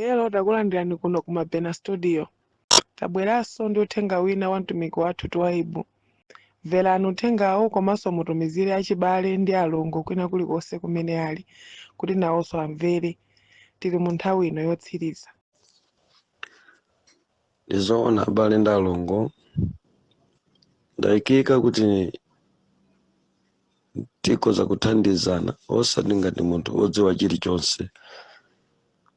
Hello, takulandirani kuno ku Mabena Studio. Tabweranso ndi uthenga wina wa mtumiki wathu Twaibu. Mverani uthengawo komanso mutumizire achibale ndi alongo kwina kulikonse kumene ali kuti nawonso amvere. Tili mu nthawi ino yotsiriza. Ndizoona abale ndi alongo, ndayikika kuti tikhoza kuthandizana, osati ngati munthu wodziwa chilichonse,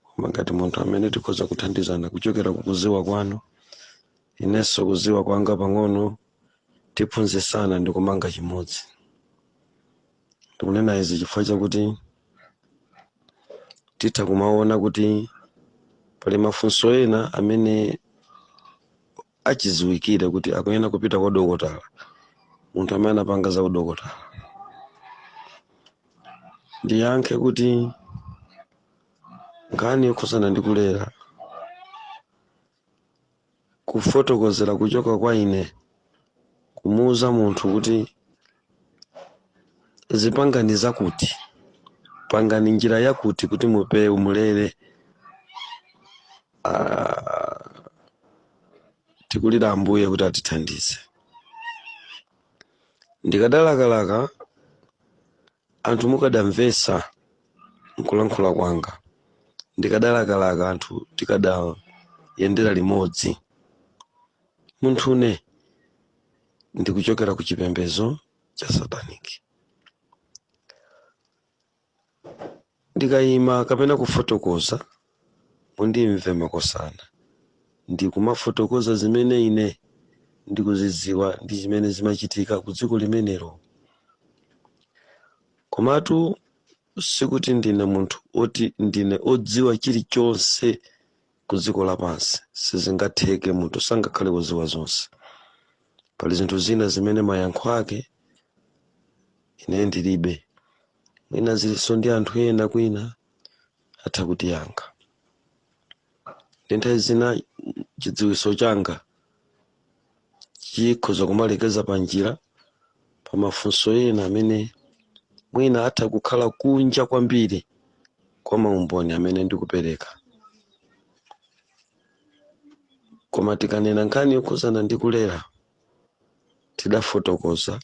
koma ngati munthu amene tikhoza kuthandizana kuchokera kukuziwa kwanu, inenso kuziwa kwanga pang'ono, tiphunzitsana ndi kumanga chimodzi. Ndikunena izi chifukwa chakuti titha kumaona kuti pali mafunso ena amene achiziwikire kuti akuyenera kupita kwa dokotala, munthu amene anapanga za udokotala. Ndiyankhe kuti nkhani yokhuzana ndi kulera, kufotokozera kuchoka kwa ine kumuuza munthu kuti zipangani zakuti, pangani njira yakuti kuti mupewe mulere, tikulira Ambuye kuti atithandize. Ndikadalakalaka anthu mukadamvetsa nkulankhula kwanga, ndikadalakalaka anthu tikadayendera limodzi. Munthune ndikuchokera ku chipembedzo cha satanic. Ndikayima kapena kufotokoza, mundimve makosana, ndikumafotokoza zimene ine ndikuzidziwa ndi zimene zimachitika ku dziko limenelo. Komatu sikuti ndine munthu oti ndine odziwa chilichonse ku dziko lapansi, sizingatheke, munthu sangakhale wodziwa zonse. Pali zinthu zina zimene mayankho ake ine ndilibe, mwina zilinso ndi anthu ena kwina atha kutiyankha. Ndi nthawi zina chidziwitso changa chikhoza kumalekeza pa njira pa mafunso ena amene mwina atha kukhala kunja kwambiri kwa maumboni amene ndikupereka. Koma tikanena nkhani yokhuzana ndi kulera, tidafotokoza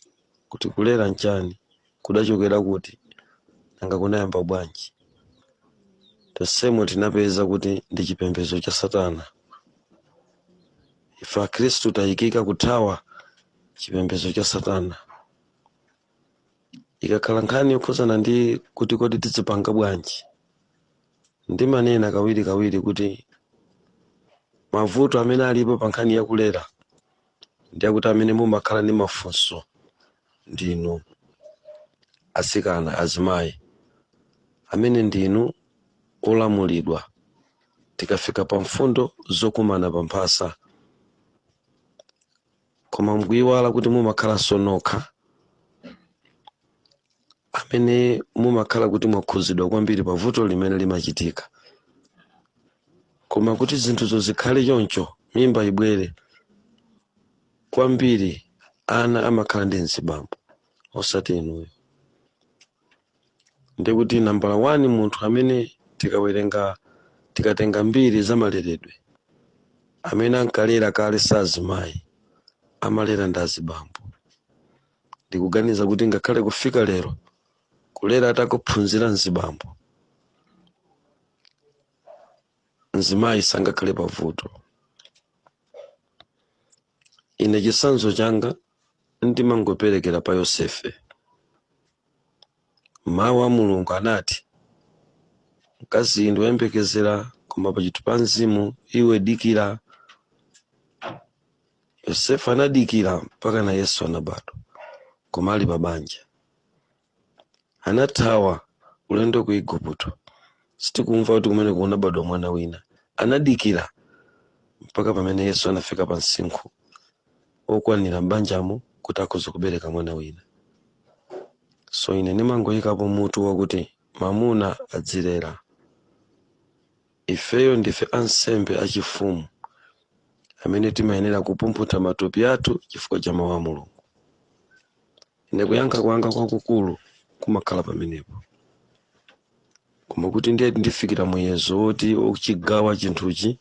kuti kulera nchani, kudachokera kuti, nanga kunayamba bwanji. Tonsemo tinapeza kuti ndi chipembedzo cha Satana. Ife Akhristu tayikika kuthawa chipembedzo cha Satana. Ikakhala nkhani yokhuzana ndi kuti kodi tizipanga bwanji, ndimanena kawiri kawiri kuti mavuto amene alipo pa nkhani yakulera ndi akuti amene mumakhala ndi mafunso ndinu atsikana, azimayi, amene ndinu olamulidwa tikafika pa mfundo zokumana pa mphasa. Koma mukuyiwala kuti mumakhalanso nokha amene mumakhala kuti mwakhuzidwa kwambiri pa vuto limene limachitika. Koma kuti zinthuzo zikhale choncho, mimba ibwere kwambiri, ana amakhala ndi mzibambo, osati inuyo. Ndikuti nambala 1, munthu amene tikawerenga, tikatenga mbiri za maleredwe, amene ankalera kale si azimayi, amalera ndi azibambo. Ndikuganiza kuti ngakhale kufika lero, kulera atakuphunzira mzibambo, mzimayi sangakhale pavuto. Ine chitsanzo changa ndimangoperekera pa Yosefe. Mawu a Mulungu anati mkazi ndi woyembekezera, koma pachithu pa mzimu iwe dikira. Yosefe anadikira mpaka na Yesu anabadwa, koma ali pa banja. Anathawa ulendo ku Igupto, sitikumva kuti kumene kunabadwa mwana wina. Anadikira mpaka pamene Yesu anafika pa msinkhu okwanira m'banjamo kuti akhoza kubereka mwana wina. So ine ndimangoyikapo mutu wakuti mamuna adzilera. Ifeyo ndife ansembe achifumu amene timayenera kupumphutsa matupi athu chifukwa cha mawu a Mulungu. Ine kuyankha kwanga kwakukulu kumakhala pamenepo. Koma kuti ndiye ndifikira muyezo woti ochigawa chinthuchi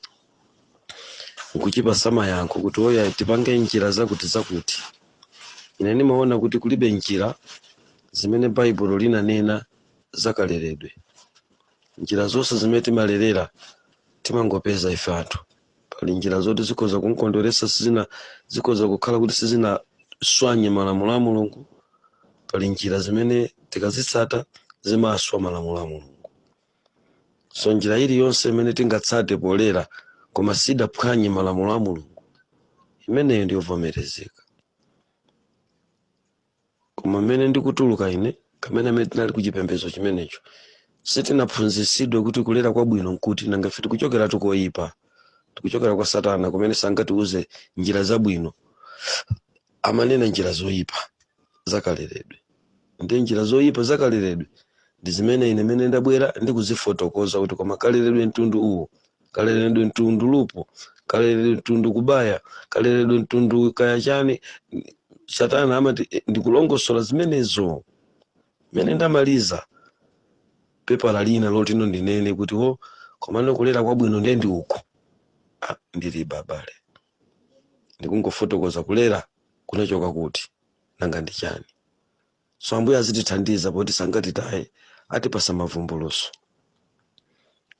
nkuchipasa mayankho kuti oya tipange njira zakuti zakuti, ine ndimaona kuti kulibe njira zimene Baibulo linanena zakaleredwe. Njira zonse zimene timalerera timangopeza ife anthu. Pali njira zoti zikhoza kumkondweretsa, sizina zikhoza kukhala kuti sizinaswanye malamulo a Mulungu. Pali njira zimene tikazitsata zimaswa malamulo a Mulungu. So njira iliyonse imene tingatsate polera koma sidaphwanye malamulo a Mulungu, imeneyo ndiyovomerezeka. Koma mmene ndikutuluka ine, kamene amene tinali kuchipembedzo chimenecho, sitinaphunzitsidwe kuti kulera kwabwino nkuti. Nanga ife tikuchokera tukoyipa, tikuchokera kwa Satana kumene sangatiuze njira zabwino, amanena njira zoyipa zakaleredwe. Ndi njira zoyipa zakaleredwe ndi zimene ine mene ndabwera ndikuzifotokoza kuti koma kaleredwe mtundu uwu, kaleredwe mtundu lupo, kaleredwe mtundu kubaya, kaleredwe mtundu kaya chani, Satana amati ndikulongosola zimenezo. Mene ndamaliza pepala lina lotino ndinene kuti o komano kulera kwabwino ndiye ndi uku, ah, ndilibe abale. Ndikungofotokoza kulera kunachoka kuti, nanga ndi chani. So Ambuye azitithandiza poti sangatitaye, atipasa mavumbuluso.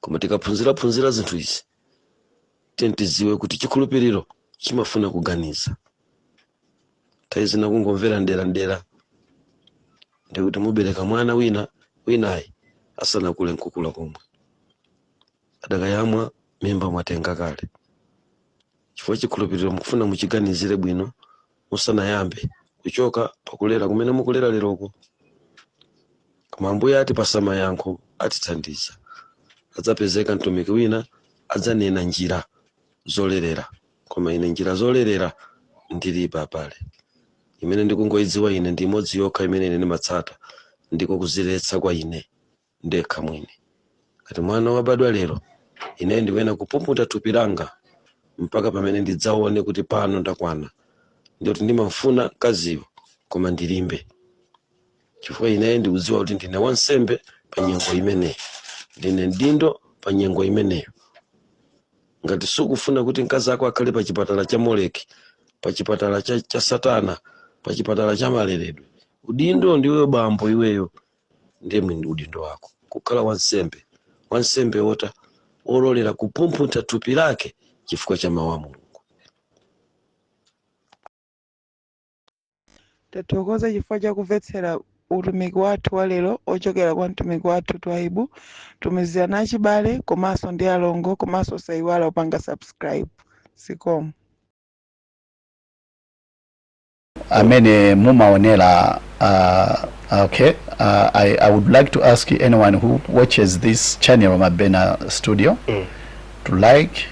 Koma tikaphunziraphunzira zinthu izi, tiye tidziwe kuti chikhulupiriro chimafuna kuganiza. Nthawi zina kungomvera mderamdera ndikuti mubereka mwana wina winayi asanakule nkukula komwe, adakayamwa mimba mwatenga kale, chifukwa chikhulupiriro mukufuna muchiganizire bwino musanayambe kuchoka pakulera kumene mukulera leroko. Koma Ambuye atipasa mayankho, atithandiza. Adzapezeka mtumiki wina adzanena njira zolerera, koma ine njira zolerera ndilibe abale. Imene ndikungoyidziwa ine ndi imodzi yokha imene ine ndimatsata, ndiko kuziletsa kwa ine ndekha mwini. Ngati mwana wabadwa lero, ine ndikuyena kupumputa thupi langa mpaka pamene ndidzaone kuti pano ndakwana, ndiyoti ndimamfuna mkaziyo koma ndilimbe, chifukwa ine ndikudziwa kuti ndine wansembe pa nyengo imeneyo, ndine mdindo pa nyengo imeneyo. Ngati sukufuna kuti mkazi ako akhale pa chipatala cha Moleki, pa chipatala cha Satana, pa chipatala cha maleredwe, udindo ndiweyo bambo, iweyo ndiye mwini udindo wako kukhala wansembe, wansembe wota ololera kupumphutha thupi lake chifukwa cha mawu a Mulungu. Tathokoza chifukwa chakumvetsera utumiki wathu wa lero ochokera kwa mtumiki wathu Twaibu. Tumizirana achibale komanso ndi alongo, komanso usayiwala kupanga subscribe. Zikomo. Amene mumaonera, okay, I would like to ask anyone who watches this channel, Mabena Studio, to like,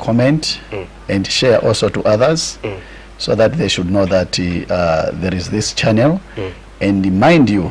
comment and share also to others so that they should know that there is this channel. And mind you,